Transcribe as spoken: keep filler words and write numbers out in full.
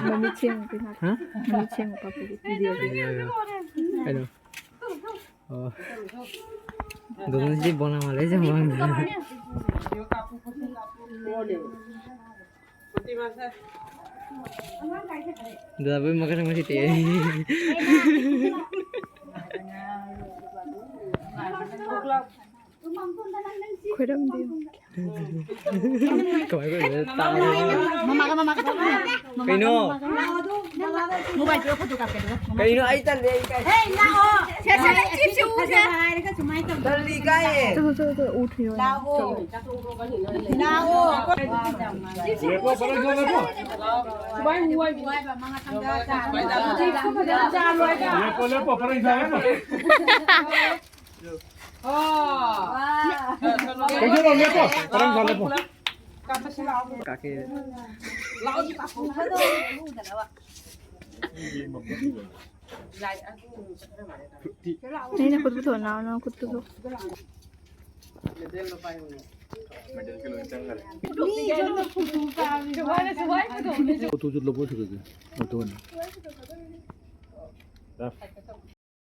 ꯃꯃꯤꯠ ꯁꯦꯡꯉꯨ ꯀꯩꯅꯣ꯫ ꯍꯥ? ꯃꯃꯤꯠ ꯁꯦꯡꯉꯨ ꯀꯥꯞꯄꯒꯤ ꯚꯤꯗꯤꯑꯣ꯫ ꯀꯩꯅꯣ꯫ ꯑꯣ꯫ ꯗꯣꯅꯜꯁꯤꯗꯤ ꯕꯣꯅꯥ ꯃꯥꯜꯂꯦ ꯁꯤ ꯃꯃꯥꯡꯗ꯫ ꯗꯥꯗꯥꯕꯨ ꯃꯈꯜ ꯃꯈꯜ ꯇꯦꯛꯑꯦ꯫ ꯈꯣꯏꯔꯝꯗꯦ꯫ ꯀꯃꯥꯏꯅ ꯇꯧꯔꯤꯅꯣ? ꯇꯥꯕ ꯃꯃꯥꯒ, ꯃꯃꯥꯒ, ꯃꯃꯥꯒ꯫ ꯀꯩꯅꯣ? ꯃꯣꯕꯥꯏꯜ ꯄꯤꯔꯣ, ꯐꯣꯇꯣ ꯀꯥꯞꯀꯦ ꯑꯗꯨꯒ꯫ ꯀꯩꯅꯣ? ꯑꯩ ꯇꯜꯂꯦ, ꯑꯩ ꯀꯥꯏ-, ꯁꯦ, ꯁꯦ, ꯅꯪ ꯆꯤꯞꯁꯁꯨ ꯎꯁꯦ꯫ ꯐꯖꯕ ꯍꯥꯏꯔꯒ ꯁꯨꯃꯥꯏꯅ ꯇꯧ꯫ ꯇꯜꯂꯤ, ꯏꯀꯥꯏꯌꯦ꯫ ꯆꯠꯂꯣ, ꯆꯠꯂꯣ, ꯆꯠꯂꯣ, ꯎꯊꯨꯏ ꯍꯣꯏ꯫ ꯂꯥꯛꯑꯣ꯫ ꯂꯥꯛꯑꯣ꯫ ꯆꯤꯞꯁꯁꯨ ꯎꯁꯦ꯫ ꯁꯨꯃꯥꯏꯅ ꯎ ꯍꯥꯏꯕ꯫ ꯃꯉꯥ ꯊꯝꯖ ꯆꯥ꯫ ꯆꯤꯞꯁꯁꯨ ꯐꯖꯅ ꯆꯥ ꯂꯣꯏꯔꯒ꯫ ꯂꯦꯞꯄꯣ, ꯂꯦꯞꯄꯣ, ꯄꯔꯦꯡ ꯁꯥ ꯂꯦꯞꯄꯣ꯫ ꯀꯩꯁꯨ ꯂꯦꯞꯄꯣ, ꯄꯔꯦꯡ ꯁꯥ ꯂꯦꯞꯄꯣ꯫ ꯀꯥꯀꯦ꯫ ꯑꯩꯅ ꯈꯨꯠ ꯄꯨꯊꯣꯛꯑꯣ, ꯅꯥꯎ, ꯅꯪ ꯈꯨꯠ ꯄꯨꯊꯣꯛꯑꯣ꯫ ꯐꯣꯇꯣꯁꯨ ꯂꯧꯕ ꯊꯨꯒꯥꯏꯒꯦ꯫ ꯑꯣꯇꯣꯅ꯫